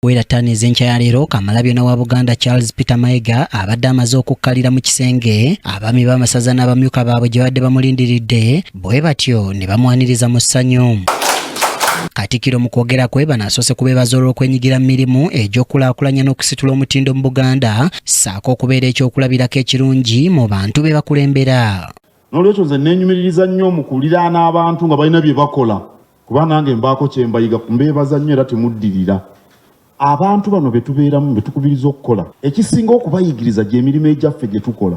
Kuwera 5 ez'enkya ya leero, Kamalabyonna wa Buganda Charles Peter Mayiga abadde amaze okukkalira mu kisenge abaami b'amasaza n'abamyuka baabwe gye badde bamulindiridde, bwe batyo ne bamwaniriza mu ssanyu. Katikkiro mu kwogera kwe bano asoose kubeebaza olw'okwenyigira mu mirimu egy'okulaakulanya n'okusitula omutindo mu Buganda, ssaako okubeera ekyokulabirako ekirungi mu bantu be bakulembera. N'olwekyo nze neenyumiririza nnyo mu kuliraana abantu nga balina bye bakola, kuba nange mbaako kye mbayiga. Mbeebaza nnyo era temuddirira. Abantu bano be tubeeramu, be tukubiriza okukola, ekisinga okubayigiriza gy'emirimu egyaffe gye tukola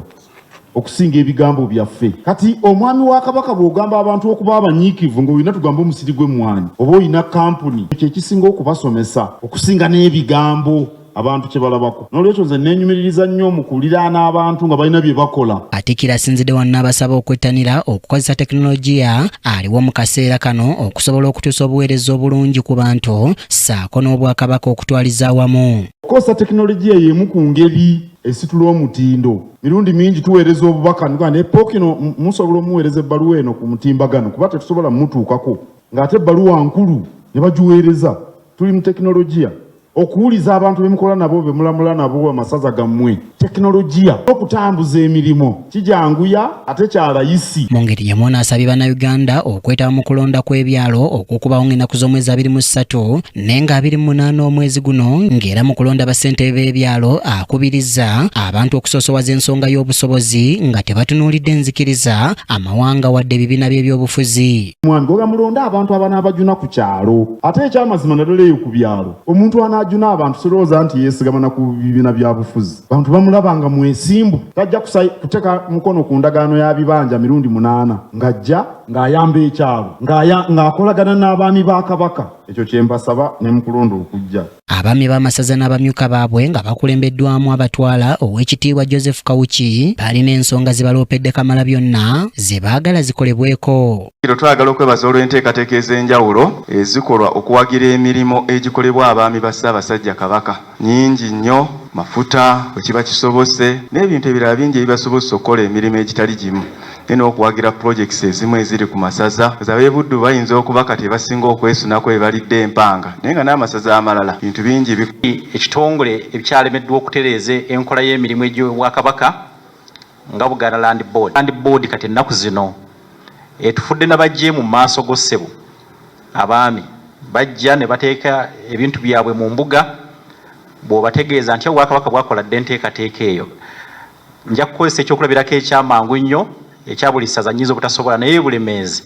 okusinga ebigambo byaffe. Kati omwami wa Kabaka, bw'ogamba abantu okuba abanyiikivu ng'olina, tugambe, omusiri gw'emmwanyi oba olina kampuni, ekyo ekisinga okubasomesa okusinga n'ebigambo abantu kye balabako. N'olwekyo nze neenyumiririza nnyo mu kuliraana abantu nga balina bye bakola. Katikkiro asinzidde wano n'abasaba okwettanira okukozesa tekinologiya aliwo mu kaseera kano okusobola okutuusa obuweereza obulungi ku bantu ssaako n'Obwakabaka okutwaliza awamu. Okukozesa tekinologiya y'emu ku ngeri esitula omutindo. Mirundi mingi tuweereza obubaka nuga ne Pookino, musobola omuweereza ebbaluwa eno ku mutimbagano, kuba tetusobola mumutuukako, ng'ate ebbaluwa nkulu ne bagiweereza. Tuli mu tekinologiya. Okuwuliza abantu bemukola nabo, bemulamula nabo amasaza gammwe, tekinologiya. Okutambuza emirimu kijanguya ate kyalayisi. Mu ngeri y'emu ono asabye Bannayuganda okwetaba mu kulonda kw'ebyalo okukubawo ng'ennaku z'omwezi 23 naye nga 28 omwezi guno, ng'era mu kulonda bassentebe b'ebyalo akubiriza abantu okusoosowaza ensonga y'obusobozi nga tebatunuulidde nzikiriza, amawanga wadde ebibiina by'ebyobufuzi. Mwami goga, mulonde abantu abanaabajuna ku kyalo. Ate ekyamazima, naddala eyo ku byalo, omuntu anaajuna abantu sirowooza nti yeesigamana ku bibiina bya bufuzi. Bantu bamulaba nga mwesimbu, tajja kuteeka mukono ku ndagaano ya bibanja mirundi munaana, ng'ajja ng'ayamba ekyalo, ng'akolagana n'abaami ba Kabaka. Ekyo kye mbasaba ne mukulonda okujja. Abaami b'amasaza n'abamyuka baabwe nga bakulembeddwamu abatwala, Oweekitiibwa Joseph Kawuki, balina ensonga ze baloopedde Kamalabyonna ze baagala zikolebweko. Kiro twagala okwebaza olw'enteekateeka ez'enjawulo ezikolwa okuwagira emirimu egikolebwa abaami ba Ssaabasajja Kabaka. Nnyingi nnyo, mafuta bwe kiba kisobose n'ebintu ebirala bingi ebibasobozesa okukola emirimu egitali gimu, naye n'okuwagira projects ezimu eziri ku masaza. Ab'e Buddu bayinza okuba kati basinga okwesunako ebalidde empanga, naye nga n'amasaza amalala bintu bingi. Ekitongole ekyalemeddwa okutereeza enkola y'emirimu egy'Obwakabaka nga Buganda Land Board. Land Board kati ennaku zino etufudde nabajje mu maaso go, ssebo. Abaami bajja ne bateeka ebintu byabwe mu mbuga. Bw'obategeeza nti Obwakabaka bwakola dde enteekateeka eyo, nja kukozesa ekyokulabirako ekyamangu ennyo ekya buli ssaza, nnyinza obutasobola, naye Bulemeezi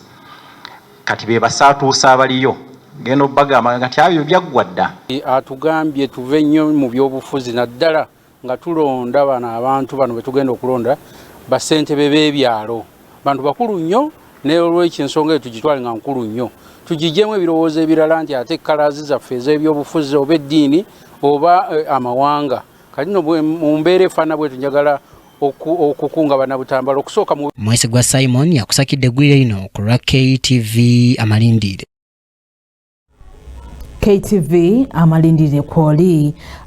kati be basaatuusa abaliyo, genda obbagamba nti abyo byaggwa dda. Atugambye tuve nnyo mu byobufuzi, naddala nga tulonda bano abantu bano betugenda okulonda bassentebe b'ebyalo. Bantu bakulu nnyo, naye olwekyo ensonga eyo tugitwale nga nkulu nnyo, tugigyemu ebirowoozo ebirala nti ate colours zaffe ez'ebyobufuzi oba eddiini oba amawanga. Kati no mu mbeera efaanana bwetu, njagala okukunga Bannabutambala okusooka mu Mwesigwa Simon yakusakidde eggulire lino ku lwa KTV Amalindire. KTV Amalindire kwoli.